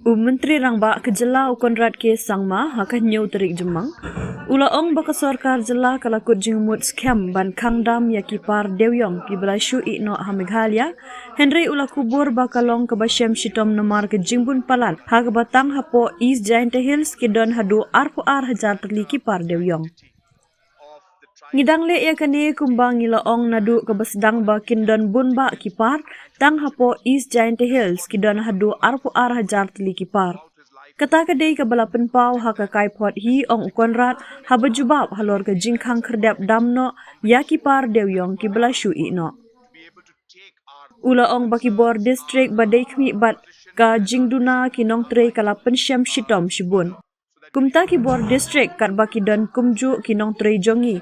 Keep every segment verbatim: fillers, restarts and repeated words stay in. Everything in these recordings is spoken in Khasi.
U Myntri Rangbah ka jylla u Conrad K Sangma ha ka hynñiew tarik Jymmang u la ong ba ka sorkar jylla ka la kut jingmut skhem ban khang dam ïa ki par dewiong kiba la shu ïeh noh ha Meghalaya, hynrei u la kubur ba ka long kaba shem shitom namar ka jingbun palat ha kaba tang hapoh East Jaintia Hills ki don haduh arphew ar hajar tylli ki par dewiong. Ngi dang leh ïa kane kumba ngi la ong naduh kaba sdang ba kin don bun bah ki par, tang hapoh East Jaintia Hills ki don haduh arphew ar hajar tylli ki par. Kata ka dei kaba la pynpaw ha ka kaiphod hi, ong u Conrad, haba jubab halor ka jingkhang khyrdep dam noh ïa ki par dewiong kiba la shu ïeh noh. U la ong ba ki bor district ba dei khmih bad ka jingduna ki nongtrei ka la pynshem shitom shibun. Kumta ki bor district katba ki don kumjuh ki nongtrei jong ngi,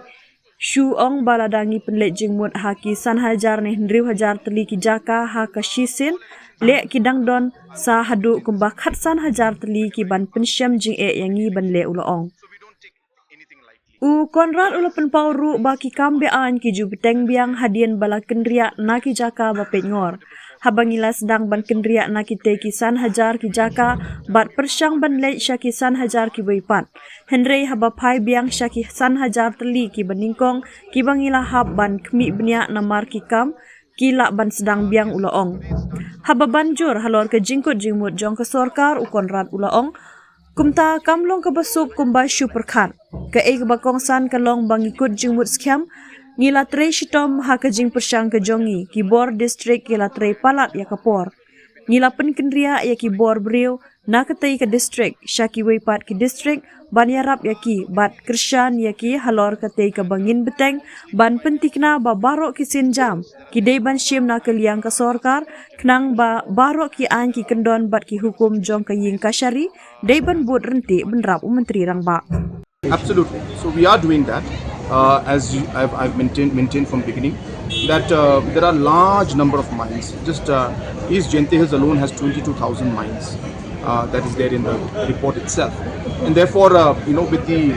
shu ong ba lada ngi pynleit jingmut ha ki san hajar ne hynriew hajar tylli ki jaka ha ka shisien, leh ki dang don sa haduh kumba khatsan hajar tylli ki ban pynshem jingeh ïa ngi ban leh, u la ong. U Conrad u la pynpaw ruh ba ki kam be-aiñ ki ju bteng biang hadien ba la kynriah na ki jaka ba peit ngor. Haba ngi la sdang ban kynriah na kitei ki san hajar ki jaka bad pyrshang ban leit sha ki san hajar kiwei pat, hynrei haba phai biang sha ki san hajar tylli kiba nyngkong kiba ngi la hap ban khmih bniah namar ki kam, ki lah ban sdang biang, u la ong. Haba ban jur halor ka jingkut jingmut jong ka sorkar, u Conrad u la ong, kumta kam long kaba suk kumba shu pyrkhat. Kaei kaba kongsan ka long ba ngi kut jingmut skhem, ngi la trei shitom ha ka jingpyrshang ka jong ngi, ki bor district ki la trei palat ïa ka por. Ngi la pynkynriah ïa ki bor briew na katei ka district sha kiwei pat ki district ban ïarap ïa ki bad kyrshan ïa ki halor katei kaba ngin bteng ban pyntikna ba baroh ki sienjam ki dei ban shim na ka liang ka sorkar, khnang ba baroh ki aiñ ki kyndon bad ki hukum jong ka ïing kashari dei ban bud ryntih, bynrap u Myntri Rangbah. Absolutely. So we are doing that. Uh, as you, I've, I've maintained, maintained from beginning that uh, there are large number of mines. Just uh, East Jaintia Hills alone has twenty-two thousand mines uh, that is there in the report itself. And therefore, uh, you know, with the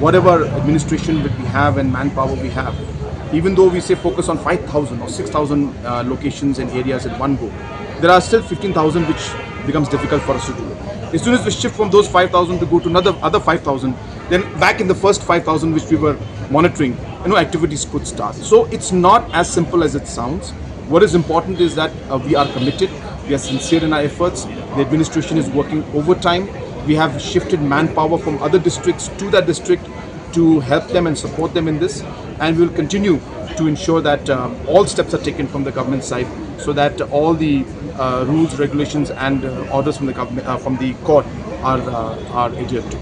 whatever administration that we have and manpower we have, even though we say focus on five thousand or six thousand uh, locations and areas at one go, there are still fifteen thousand which becomes difficult for us to do. As soon as we shift from those five thousand to go to another other five thousand, then back in the first five thousand which we were monitoring, you know, activities could start. So it's not as simple as it sounds. What is important is that uh, we are committed, we are sincere in our efforts. The administration is working overtime. We have shifted manpower from other districts to that district to help them and support them in this. And we will continue to ensure that um, all steps are taken from the government side so that all the uh, rules, regulations, and uh, orders from the government, uh, from the court, are uh, are adhered to.